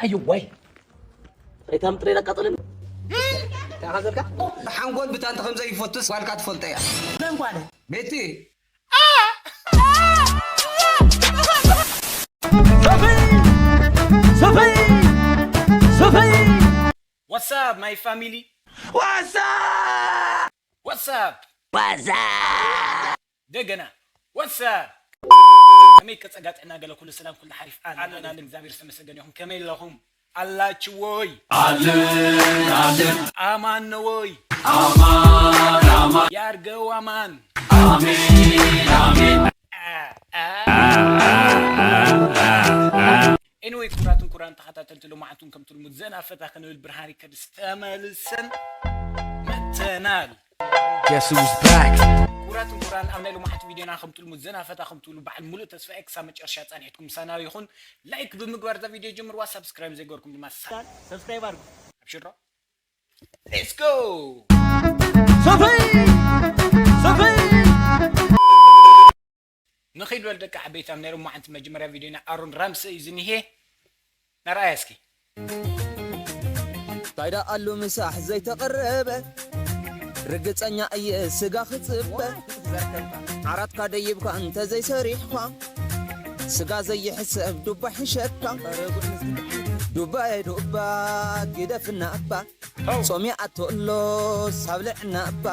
ኣይዋይ ኣይታም ጥሬ ላቃጠለን ታኻዘርካ ሓንጎል ብታንቲ ከም ዘይፈቱስ ጓልካ ትፈልጦ እያ። መን ጓለ? ቤቲ What's up my family? What's up? What's up? What's up? ደገና What's up? ከመይ ከጸጋ ጥዕና ገለ ኩሉ ሰላም ኩሉ ሓሪፍ ኣለን ኣለን እግዚኣብሔር ዝተመሰገነ ይኹን ከመይ ኣለኹም ኣላችሁ ወይ ኣለን ኣለን ኣማን ነው ወይ ኣማን ኣማን ያርገው ኣማን ኣሜን ኣሜን Anyway ክቡራትን ክቡራን ተኸታተልቲ ሎማዓንቱን ከምቲ ልሙድ ዘና ፈታ ክንብል ብርሃን ሪከርድስ ተመልሰን መተናል። Guess who's back? ክቡራትን ክቡራን ኣብ ናይ ሎማዓንቲ ቪድዮና ከምቲ ልሙድ ዘና ፈታ ከምትብሉ በዓል ሙሉእ ተስፋ እየ። ክሳብ መጨረሻ ፃኒሕትኩም ምሳና ይኹን። ላይክ ብምግባር እዛ ቪድዮ ጀምርዋ፣ ሳብስክራይብ ዘይገርኩም ድማ ሳብስክራይብ ኣድርጉ። ኣብሽሮ Let's go! ሰፈይ ሰፈይ ንኺድ በል ደቂ ዓበይቲ ኣብ ናይ ሎማዓንቲ መጀመርያ ቪድዮና ኣሮን ራምሰ እዩ ዝኒሄ። ንርኣያ እስኪ። እንታይ ደኣ ኣሉ ምሳሕ ዘይተቐረበ ርግጸኛ እየ ስጋ ክጽበ ዓራትካ ደይብካ እንተ ዘይሰሪሕኳ ስጋ ዘይሕሰብ ዱባ ሕሸካ ዱባየ ዱባ ግደፍና እባ ጾም ይኣቶ ኣሎ ሳብ ልዕና እባ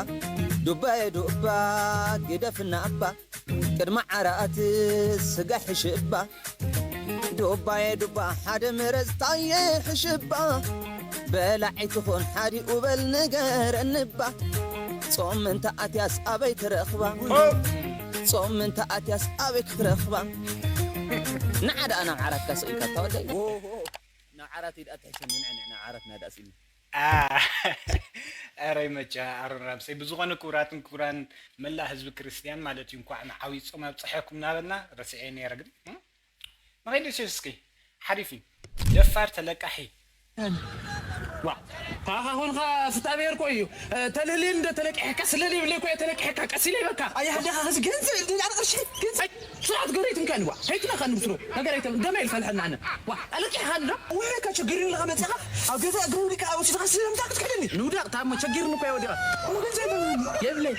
ዱባየ ዱባ ግደፍና እባ ቅድሚ ዓራት ስጋ ሕሽባ ዱባየ ዱባ ሓደ ምረጽ ታየ ሕሽባ በላዒ ትኾን ሓዲኡ በል ንገረኒ እባ ጾም እንተ ኣትያስ ኣበይ ትረኽባ ጾም እንተ ኣትያስ ኣበይ ክትረኽባ ንዓ ደኣ ናብ ዓራትካ ስቕ ኢልካ እታ ወደይ ናብ ዓራት ኢድ ኣትሕሸኒ ንዕንዕ ናብ ዓራትና ደኣ ስኢኒ ኣረ ይመቻ ኣሮን ራምሰይ ብዝኾነ ክቡራትን ክቡራን መላእ ህዝቢ ክርስትያን ማለት እዩ እንኳዕ ንዓብይ ፆም ኣብፀሐኩም እናበልና ረሲዐ ነይረ ግን ንኸይድ ሴስኪ ሓሪፍ እዩ ደፋር ተለቃሒ ካኻ ኮንካ ፍታብሔር ኮ እዩ ተልህልል እንደ ተለቂሕካ ስለል ይብለይ ኮ ተለቂሕካ ቀሲለ ይበካ ኣይ ሃደኻ ኸዚ ገንዘብ እንደ ዳር ቅርሺ ገንዘብ ስርዓት ገረይትም ከን ዋ ሄትና ከን ብስሩ ነገር ኣይተም ደመ ይልፈልሐና ኣነ ዋ ኣለቂሕካ እንዶ ወይ ከ ችግር ለኻ መጻኻ ኣብ ገዛ ግሩ ዲካ ኣብ ሲኻ ስለምታ ክትከደኒ ንውዳቅ ታሞ ችግር ንኮ ይወዲኻ እሞ ገንዘብ የብለይ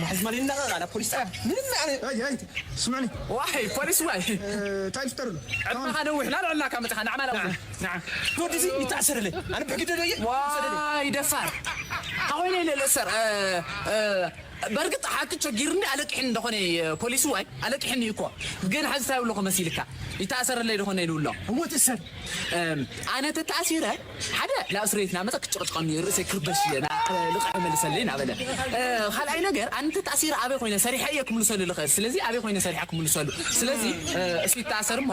ማሕዝ ማሊ እናኻ ፖሊስ ጣያ ምንም ኣነ ኣይ ኣይ ስምዕኒ ዋይ ፖሊስ ዋይ እንታይ ዝፍጠር ኣሎ ዕድመኻ ነዊሕ ናልዕላካ መፅኻ ንዓማላ ንዓ ወዲዚ ይተኣሰረለይ ኣነ ብሕጊ ደዶ እየ ዋይ ደፋር ተኾይነ ኢለ ለሰር በርግጥ ሓቂ ቸጊርኒ ኣለቅሕኒ እንደኾነ ፖሊስ ዋይ ኣለቅሕኒ እኮ ግን ሓዚ እንታይ ብለኹ መሲልካ ይተኣሰረለይ ደኾነ ኢሉ ኣሎ እሞ ትእሰር ኣነ ተተኣሲረ ሓደ ናብ እስር ቤት ናመፀ ክጭቕጭቐኒ ርእሰይ ክርበሽ እየ ልቕሕ መልሰለይ ናበለ ካልኣይ ነገር ኣነ ተተኣሲረ ኣበይ ኮይነ ሰሪሐ እየ ክምልሰሉ ልኽእል ስለዚ ኣበይ ኮይነ ሰሪሐ ክምልሰሉ ስለዚ እሱ ይተኣሰር እሞ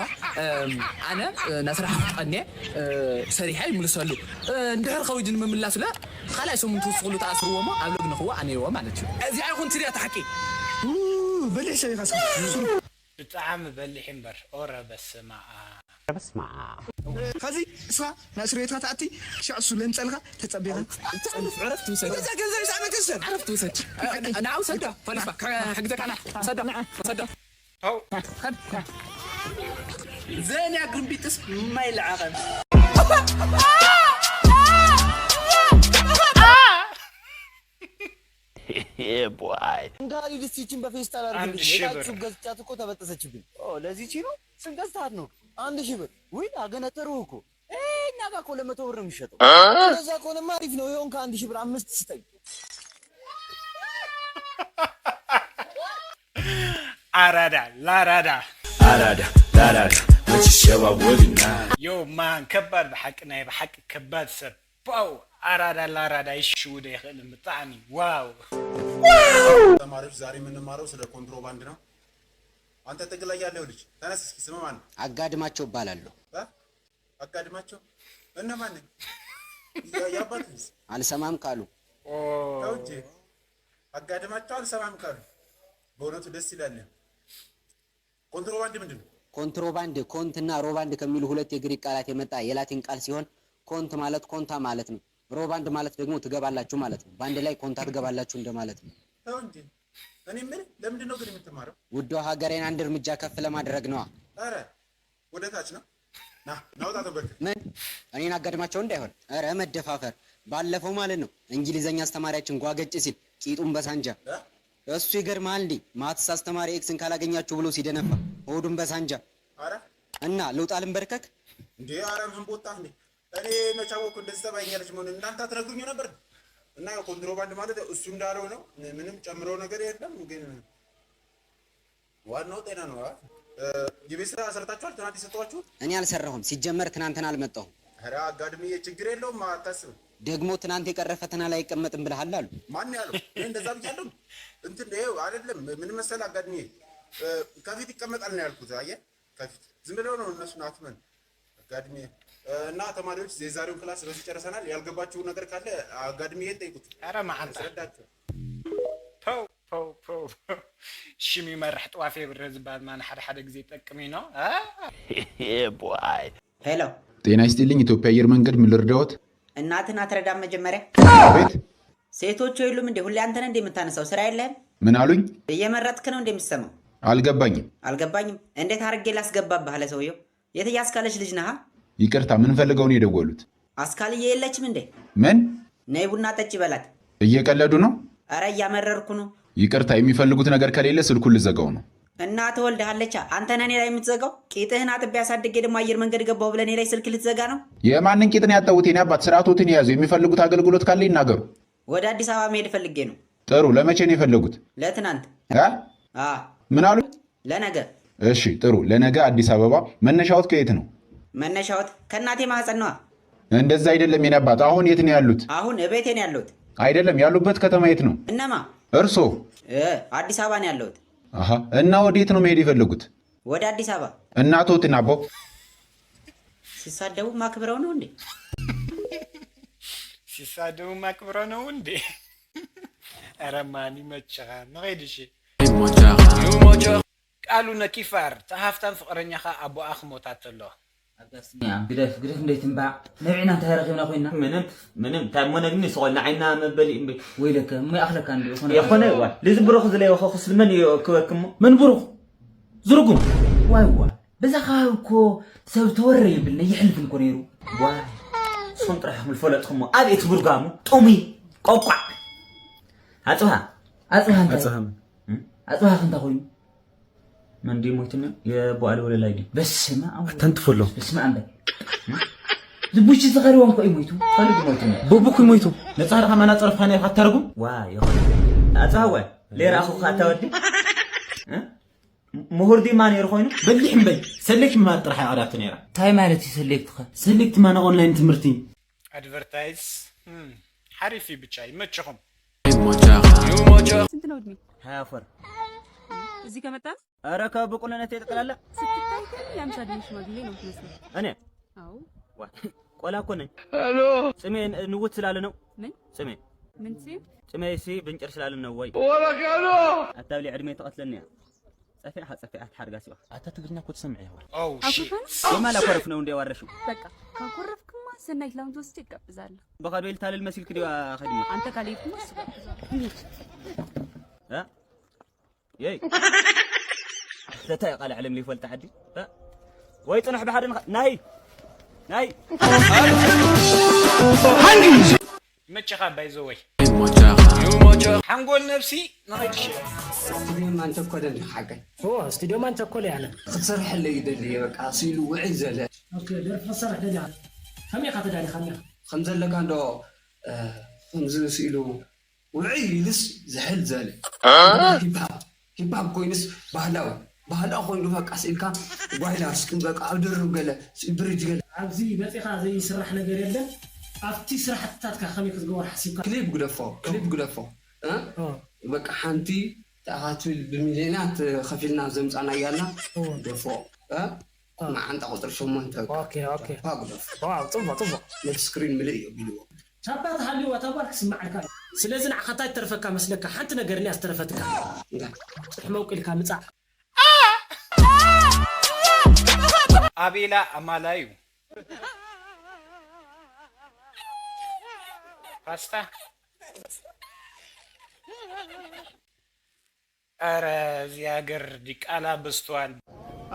ኣነ ናብ ስራሕ ክቀንየ ሰሪሐ ይምልሰሉ እንድሕር ከዊጅ ንምምላስ ለ ካልኣይ ሰሙን ትውስኽሉ ተኣስርዎ እሞ ኣብ ለግንኽዎ ኣነይዎ ማለት እዩ እዚኣ ይኹን ትሪያ ተሓቂ በሊሕ ሰብ ኢኻ ብጣዕሚ በሊሕ እምበር ኦረ በስመ ኣብ በስመ ኣብ ከዚ እስኻ ናብ እስር ቤትካ ትኣቲ ክሻዕ እሱ ለምፀልካ ተፀቢኻ ዕረፍቲ ውሰድ እዛ ገንዘብ እዛ መተሰብ ዕረፍቲ ውሰድ ንዓ ውሰዶ ፖሊስ ባ ክሕግዘካ ና ሰዶ ሰዶ ዘንያ ግርምቢጥስ ማይ ለዓቐን Yeah, boy. እንጋሪ ድስቲችን በፌስታል አንድ አድርግልኝ። ሺህ ብር። የታችሁ ገዝቻት እኮ ተበጠሰችብኝ። ኦ ለዚች ነው ስንት ገዝታት ነው? አንድ ሺህ ብር። ውይ አገነተሩ እኮ እኛ ጋር እኮ ለመቶ ብር ነው የሚሸጠው። እንደዛ ከሆነማ አሪፍ ነው። ይኸውን ከአንድ ሺህ ብር አምስት ስጠኝ። ኣራዳ ላራዳ ኣራዳ ላራዳ መችሸባወልና ዮ ማን ከባድ ብሓቂ ናይ ብሓቂ ከባድ ሰብ ፓው ኣራዳ ላራዳ ይሽውደ ይኽእልን ብጣዕሚ ዋው ተማሪዎች ዛሬ የምንማረው ስለ ኮንትሮባንድ ነው። አንተ ጥግ ላይ ያለው ልጅ ተነስ እስኪ ስም ማን ነው? አጋድማቸው እባላለሁ። እ? አጋድማቸው እነማን ነኝ? ያ- የአባት ልጅ አልሰማም ካሉ ተው እንጂ አጋድማቸው አልሰማም ካሉ በእውነቱ ደስ ይላል። ኮንትሮባንድ ምንድን ነው? ኮንትሮባንድ ኮንትና ሮባንድ ከሚሉ ሁለት የግሪክ ቃላት የመጣ የላቲን ቃል ሲሆን ኮንት ማለት ኮንታ ማለት ነው። ሮባንድ ማለት ደግሞ ትገባላችሁ ማለት ነው። በአንድ ላይ ኮንታ ትገባላችሁ እንደማለት ነው። ተው እንጂ እኔ የምልህ ለምንድን ነው ግን የምትማረው? ውዷ ሀገሬን አንድ እርምጃ ከፍ ለማድረግ ነዋ። ኧረ ወደ ታች ነው። ና፣ ና፣ ውጣ ተንበርክክ። ምን? እኔን አጋድማቸው እንዳይሆን። ኧረ መደፋፈር። ባለፈው ማለት ነው እንግሊዘኛ አስተማሪያችን ጓገጭ ሲል ቂጡን በሳንጃ። እሱ ይገርምሃል እንዴ? ማትስ አስተማሪ ኤክስን ካላገኛችሁ ብሎ ሲደነፋ ሆዱን በሳንጃ። አረ እና ልውጣ ልንበርከክ? እንዴ፣ አረ ምን ቦጣ እንዴ? እኔ መች አወቅኩ እንደዚህ ጸባይኛ ልጅ መሆኑን? እናንተ አትነግሩኝ ነበር? እና ያው ኮንትሮባንድ ማለት እሱ እንዳለው ነው። ምንም ጨምረው ነገር የለም። ግን ዋናው ጤና ነው። አ? እ፣ የቤት ስራ ሰርታችኋል? ትናንት የሰጠኋችሁ? እኔ አልሰራሁም። ሲጀመር ትናንትና አልመጣሁም። ኧረ አጋድሜ ችግር የለውም፣ አታስብ። ደግሞ ትናንት የቀረ ፈተና ላይ አይቀመጥም ብለሃል አሉ። ማን ያለው? እኔ እንደዛ ብያለሁ? እንትን ይኸው አይደለም። ምን መሰል አጋድሜ፣ እ፣ ከፊት ይቀመጣል ነው ያልኩት። አየህ፣ ከፊት ዝም ብለው ነው እነሱን አትመን አጋድሜ። እ፣ እና ተማሪዎች የዛሬውን ክላስ በዚህ ጨርሰናል። ያልገባችሁ ነገር ካለ አጋድሜ ጠይቁት። ኧረ መዓንጣ ያስረዳችሁ። ፐው ፐው ፐው ፐው። ሽም ይመርሕ ጥዋፍ የብርህ ዝበሃል ማን ሓደ ሓደ ግዜ ይጠቅም እዩ ነው። አ? ሄሎ ጤና ይስጥልኝ። ኢትዮጵያ አየር መንገድ ምን ልርዳዎት? እናትን አትረዳም? መጀመሪያ ቤት ሴቶቹ የሉም እንዴ? ሁሌ አንተን እንዴ የምታነሳው? ስራ የለህም? ምን አሉኝ? እየመረጥክ ነው እንዴ የምትሰማው? አልገባኝም። አልገባኝም። እንዴት አድርጌ ላስገባብህ አለ ሰውየው። የትዬ አስካለች ልጅ ነሃ? ይቅርታ፣ ምን ፈልገው ነው የደወሉት? አስካልዬ የለችም እንዴ? ምን? ነይ ቡና ጠጭ በላት። እየቀለዱ ነው? ኧረ እያመረርኩ ነው። ይቅርታ፣ የሚፈልጉት ነገር ከሌለ ስልኩን ልዘጋው ነው። እና ትወልድሃለቻ አንተ ነህ እኔ ላይ የምትዘጋው? ቂጥህን አጥቤ አሳድጌ ደግሞ አየር መንገድ ገባሁ ብለህ እኔ ላይ ስልክ ልትዘጋ ነው? የማንን ቂጥ ነው ያጠቡት? የኔ አባት፣ ስርዓቶትን የያዙ። የሚፈልጉት አገልግሎት ካለ ይናገሩ። ወደ አዲስ አበባ መሄድ ፈልጌ ነው። ጥሩ፣ ለመቼ ነው የፈለጉት? ለትናንት። እ? አ ምን አሉ? ለነገ። እሺ፣ ጥሩ፣ ለነገ አዲስ አበባ። መነሻዎት ከየት ነው? መነሻዎት ከእናቴ ማህፀን ነዋ። እንደዛ አይደለም የኔ አባት፣ አሁን የት ነው ያሉት? አሁን እቤቴ ነው ያለሁት። አይደለም፣ ያሉበት ከተማ የት ነው? እነማ? እርሶ? እ፣ አዲስ አበባ ነው ያለሁት። አሃ። እና ወዴት ነው መሄድ የፈለጉት? ወደ አዲስ አበባ። እናቶትና አቦ? ሲሳደቡ ማክብረው ነው እንዴ? ሲሳደቡ ማክብረው ነው እንዴ? ኧረ ማን ይመችኻ። ንኸይድ እሺ። ቃሉ ነኪፋር፣ እታ ሃፍታም ፍቕረኛኻ ኣቦኣ ክሞታ ተሎ። ኣብ ዳስ እኒኣ፣ ግደፍ፣ ግደፍ፣ እንዴት እምባ? ነቢዕና እንታይ ረኺብና ኮይና? ምንም፣ ምንም፣ እንታይ እሞ ነግኒ ስቖልና ዓይና መበሊ እምቢ። ወይለከ፣ እሞ ይኣኽለካ እንዲ፣ ይኾነ። የኾነ፣ ዋ፣ ልዚ ብሩኽ ዝለየ ኸኹስ ልመን እዩ ክበክሞ? መን ብሩኽ? ዝርጉም። ዋይ፣ ዋ፣ በዛ ከባቢ እኮ ሰብ ተወረ ይብል፣ ነይሕልፍን እኮ ነይሩ። ዋ፣ ንስኹም ጥራሕ ኢኹም ዝፈለጥኩሞ። ኣበይ እቲ ብርጋሙ? ጡሚ፣ ቆቋዕ። ኣጽብሃ፣ ኣጽብሃ እንታይ? ኣጽብሃ መን? እም? ኣጽብሃ ክንታ ኮይኑ? መን ድዩ ሞይቱ? የቦ ኣሊ ወለላይ ድዩ? በስመ ኣብ። ኣታ እንትፈሎ። በስመ ኣብ በል። ዝቡሽ ዝኸሪቦም እኮ እዩ ሞይቱ። ኸሊድ ሞይቱ። በቡ እኮ ሞይቱ። ነጻ ድኻ ማና ጸርፍካ ናይ ካተርጉም? ዋ፣ ይኹን። ኣጻዋ፣ ሌራ ኣኹ ካታ ወዲ? እ? ምሁር ድዩ ማ ነይሩ ኮይኑ? በሊሕ እምበይ። ሰሌክ ማር ጥራሕ ያቐዳት ነይራ። እንታይ ማለት እዩ ሰሌክትኸ? ሰሌክት ማና ኦንላይን ትምህርቲ። ኣድቨርታይዝ። እም፣ ሓሪፍ እዩ ብቻ፣ ይመችኹም። ስንት ነው እድሜ? ሃያ ፎር። እዚህ ከመጣ ነው? ኧረ ከብቁልነት የጠቅላላ። ስትታይ ግን የአምሳ እድሜ ሽማግሌ ነው የምትመስለው። እኔ? አዎ። ዋ፣ ቆላ እኮ ነኝ። ጽሜ ን-፣ ንውት ስላለ ነው። ምን? ጽሜ። ምን ሲል? ጽሜ ሲ ብንጭር ስላለ ነው ወይ? ኣታብሊ ዕድሜ ተቐትለኒ እያ። ጸፊዕኻ፣ ጸፊዕኻ ትሓርጋ ሲባ። ኣታ ትግርኛ እኮ ትሰምዕ ይሆን? ኦ ሺት። አኩርፈን? የማላ ኮረፍ ነው እንደ ዋረሽው። በቃ ካኮረፍክማ ሰናይት ላውንጅ ወስጄ እጋብዛለሁ። በኻዶ ኢልታልል መሲልክ ዲዋ ኸድኒ። አንተ ካልሄድክማ እሱ ጋብዛለሁ። እንሂድ። እ? የይ። ዘታይ ቃል ዓለም ሊፈልጥ ዓዲ። እ? ወይ ጽንሕ ብሓደ ንኻ-፣ ናይ። ናይ። መቸኻ ባይዘወይ ሓንጎል ነብሲ ንኸይድ ሽረ ስቱዲዮ ማንቸኮለ እንዲኻ ሓቀይ ስቱዲዮ ማንቸኮለ ያለ ክትሰርሐለይ ይደሊ እየ። በቃ ስኢሉ ውዕይ ዘለ ደርፊ ክትሰርሕ ደሊኻ ከመይ ኢኻ ተዳሊኻኒ ከም ዘለካ እንዶ ከምዚ ስኢሉ ውዕይ ኢልስ ዝሕል ዘለ ሂፓፕ ሂፓፕ ኮይኑስ ባህላዊ ባህላዊ ኮይኑ በቃ ስኢልካ ጓይላ ስክን በቃ ኣብ ድርብ ገለ ብሪጅ ገለ ኣብዚ መፂኻ ዘይስራሕ ነገር የለን ኣብቲ ስራሕትታትካ ከመይ ክትገብር ሓሲብካ ክሊፕ ግደፎ ክሊፕ ግደፎ እ? በቃ ሓንቲ ተኣኻትብል ብሚልዮናት ከፊልና ዘምፃና እያልና ግደፎ እ? መዓንጣ ቁፅሪ ሸሞንተ ኦኬ ኦኬ ኳ ግደፎ ዋው ፅቡቅ ፅቡቅ ነቲ ስክሪን ምልእ እዩ ቢልዎ ታባ ተሃልዩ ዋታ ጓል ክስማዓልካ እዩ ስለዚ ንዓኻ እንታይ ተረፈካ መስለካ ሓንቲ ነገር እኒኣ ዝተረፈትካ እንታይ ፅርሒ መውቅ ኢልካ ምፃእ ኣቤላ ኣማላዩ ፓስታ ኧረ እዚህ ሀገር ዲቃላ በዝቷል።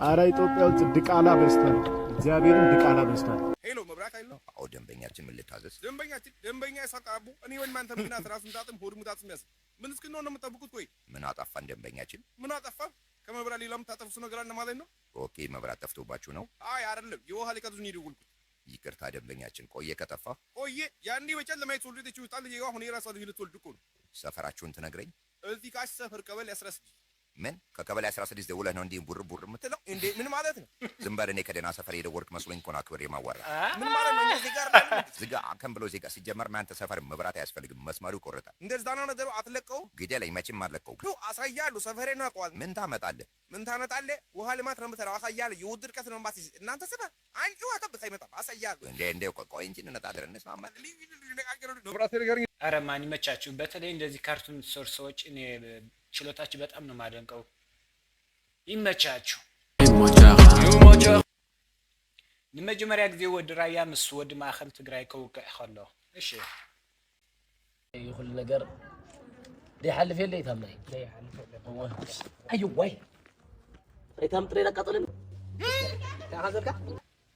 አረ ኢትዮጵያ ውስጥ ድቃላ በዝቷል። እግዚአብሔርን ድቃላ በዝቷል። ሄሎ፣ መብራት ኃይል ነው። አዎ ደንበኛችን፣ ምን ልታዘዝ? ደንበኛችን ደንበኛ የሳቀ አቡ እኔ ወይም አንተ ምክንያት ራስ ምታጥም ሆድ ምታጥም ያስ ምን እስክንሆን ነው የምጠብቁት? ቆይ ምን አጠፋን ደንበኛችን? ምን አጠፋ? ከመብራት ሌላ የምታጠፉት ነገር አለ ማለት ነው? ኦኬ፣ መብራት ጠፍቶባችሁ ነው? አይ አይደለም፣ የውሃ ሊቀዱን የደወልኩት። ይቅርታ ደንበኛችን፣ ቆየ ከጠፋ። ቆየ ያኔ በጨለማ የተወለደች ህጻን ልጅ አሁን የራሷ ልጅ ልትወልድ እኮ ነው። ሰፈራችሁን ትነግረኝ? እዚህ ካሽ ሰፈር ቀበሌ አስራ ስድስት ምን? ከቀበሌ አስራ ስድስት ደውለህ ነው እንዲህ ቡር ቡር የምትለው? እንዴ ምን ማለት ነው? ዝም በል፣ እኔ ከደህና ሰፈር የደወልክ መስሎኝ እኮ ነው አክብሬ ማዋራ። ምን ማለት ነው? እኛ ዜጋ አይደለን? ዝጋ፣ አከም ብሎ ዜጋ። ሲጀመር እናንተ ሰፈር መብራት አያስፈልግም፣ መስመሩ ይቆረጣል። እንደዛ ነው ነገሩ። አትለቀው ግደለኝ፣ መቼም አልለቀው። ዱ አሳያለሁ። ሰፈሬ ናቋል። ምን ታመጣለህ? ምን ታመጣለህ? ውሃ ልማት ነው የምትለው። አሳያለሁ። የውድድር ቀት ነው ባስ እናንተ ሰፈር አንድ ውሃ ጠብታ አይመጣም። አሳያለሁ። እንዴ እንዴ፣ ቆይ ቆይ እንጂ እንነጣደር፣ እንስማማለን። መብራት ኃይል ጋር ኧረ ማን ይመቻችሁ። በተለይ እንደዚህ ካርቱን የምትሰሩ ሰዎች እኔ ችሎታችሁ በጣም ነው የማደንቀው። ይመቻችሁ። ንመጀመርያ ግዜ ወዲ ራያ ምስ ወዲ ማእኸል ትግራይ ከውቅዕ ከሎ። እሺ። ይኹሉ ነገር ደይሓልፍ የለ ይታምናይ። ኣይዋይ ኣይታም ጥሬ ዳቃጠልን ታኻዘልካ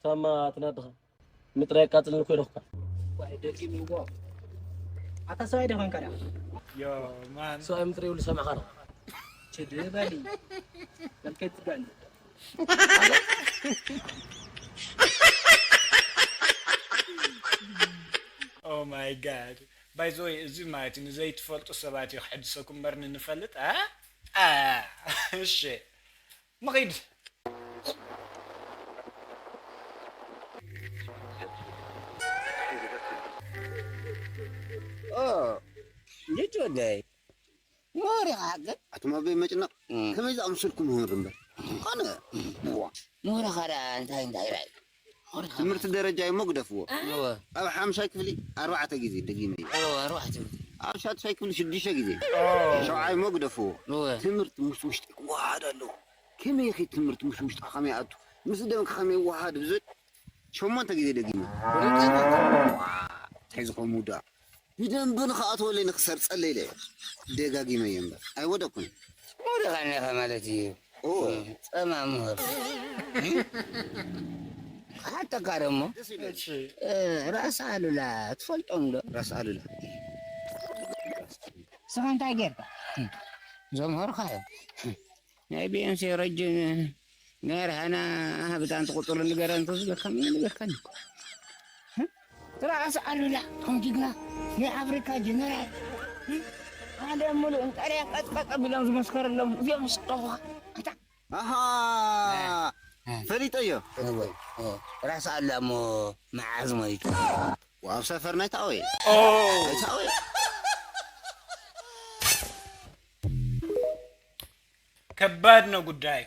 ታማ ትናድኻ ምጥራይ ያቃጥልን እኮ ይለኹካ። ደጊምዎ ኣታ ሰብኣይ ደኾንካ ዳ ዮ ማን ሰብኣይ ምጥሪ ይብሉ ሰማዕኻ ነው። ችድ በሊ በልከት ትጋል Oh my god. By the way እዚ ማለት እዩ ንዘይትፈልጡ ሰባት እዩ ክሕድሰኩም እምበር ንንፈልጥ ኣ ኣ እሺ ምኺድ ጅጅ ወደይ ኖር ኢኻ ሓቂ ኣቶም ኣበይ መጭነቕ ከመይ ዝኣምሰልኩም ይሆን እምበር ኣነ ዋ ኖር ኸዳ እንታይ እንታይ ራይ ትምህርቲ ደረጃ እሞ ግደፍዎ ኣብ ሓምሻይ ክፍሊ ኣርባዕተ ግዜ ደጊመ ኣብ ሻድሻይ ክፍሊ ሽዱሽተ ግዜ ሸውዓይ እሞ ግደፍዎ ትምህርቲ ምስ ውሽጢ ክወሃድ ኣለዎ ከመይ ኸ ትምህርቲ ምስ ውሽጢ ከመይ ኣቱ ምስ ደምካ ከመይ ይወሃድ ብዝብል ሸሞንተ ግዜ ደጊመ እንታይ ዝኾን ሙዳ ብደንቢ ንኽኣትወለይ ንኽሰርፀለይ ኢለ ደጋጊመ እየ እምበር ኣይወደኩን ወደኻኒኻ ማለት እዩ ጸማም ምሁር ክሓተካ ደሞ ራእሲ ኣሉላ ትፈልጦም ዶ ራእሲ ኣሉላ ስኻ እንታይ ጌርካ ዘምሃርካዮ ናይ ቢኤምሲ ረጅን ናይ ርሃና ብጣዕሚ ትቁጥሩ ንገረ እንተ ዝገርካ ምን ንገርካኒ እኮ ትራእስ ኣሉላ ከም ጅግና ናይ ኣፍሪካ ጀነራል ሓደ ሙሉእ እንጠርያ ቀጥቀጠ ቢሎም ዝመስከረሎም እዚኦም ስጠኹኻ ኣታ ኣሃ ፈሊጠዮ ራስ ኣላ እሞ መዓዝ ሞይቱ ኣብ ሰፈር ናይ ታወየ ናይ ታወየ ከባድ ነው ጉዳይ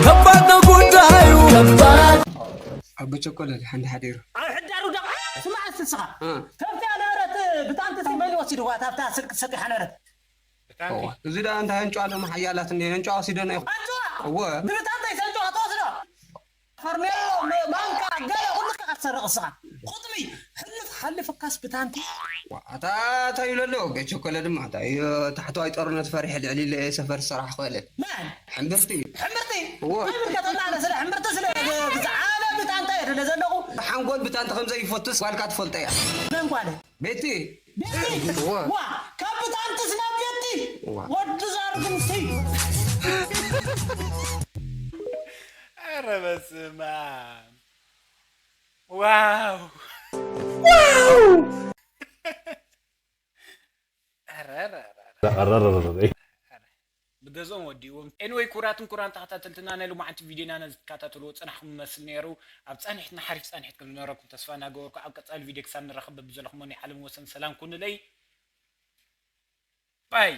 ከባድ ነው ጉዳዩ ከባድ ኣቦ ቸኮለ ሓንቲ ሓዲሩ ኣብ ሕዳሩ ደቕ ስማዕ እስኻ ከብቲ ኣነበረት ብጣንቲ ሲመሊ ወሲድዋ ታብታ ስርቂ ሰጢሓ ነበረት እዚ ደኣ እንታይ ኣንጭዋ ደሞ ሓያላት እንደ ኣንጭዋ ወሲደና ይኹ ኣንጭዋ እወ ንብጣንተይ ሰንጭዋ ተወስዶ ፈርኔሎ ማንካ ገለ ኩሉ ከኣ ትሰርቕ እስኻ ቁጥሚ ሕልፍ ሓልፍካስ ብታንቲ ኣታ እንታይ ይብሎ ኣሎ ገ ቸኮለ ድማ እንታይ ታሕተዋይ ጦርነት ፈሪሐ ልዕሊ ኢለ እየ ሰፈር ዝሰራሕ ክኽእል መን ሕምብርቲ ሕምብርቲ እወ ይምልከተና ኣነ ስለ ሕምብርቲ ስለ ብዝዓለ ብታንታ እየ ደለ ዘለኹ ሓንጎል ብታንቲ ከም ዘይፈቱስ ጓልካ ትፈልጦ እያ መን ጓለ ቤቲ እወ ዋ ካብ ብታንትስ ናብ ቤቲ እወ ወዲ ዛርግምቲ ኧረ በስመ ኣብ ዋው ኧረ ኧረ ኧረ ብገዝኦም ወዲእዎም anyway ክቡራትን ክቡራን ተኸታተልትና ናይ ሎማዓንቲ ቪድዮና ነዚ ትከታተልዎ ዝፀናሕኩም ይመስል ነይሩ ኣብ ፃንሒትና ሓሪፍ ፃንሒት ከም ዝነበረኩም ተስፋ እናገበርኩ ኣብ ቀፃሊ ቪድዮ ክሳብ ንራኸብ በብዘለኹሞ ናይ ዓለም ወሰን ሰላም ኩኑለይ ባይ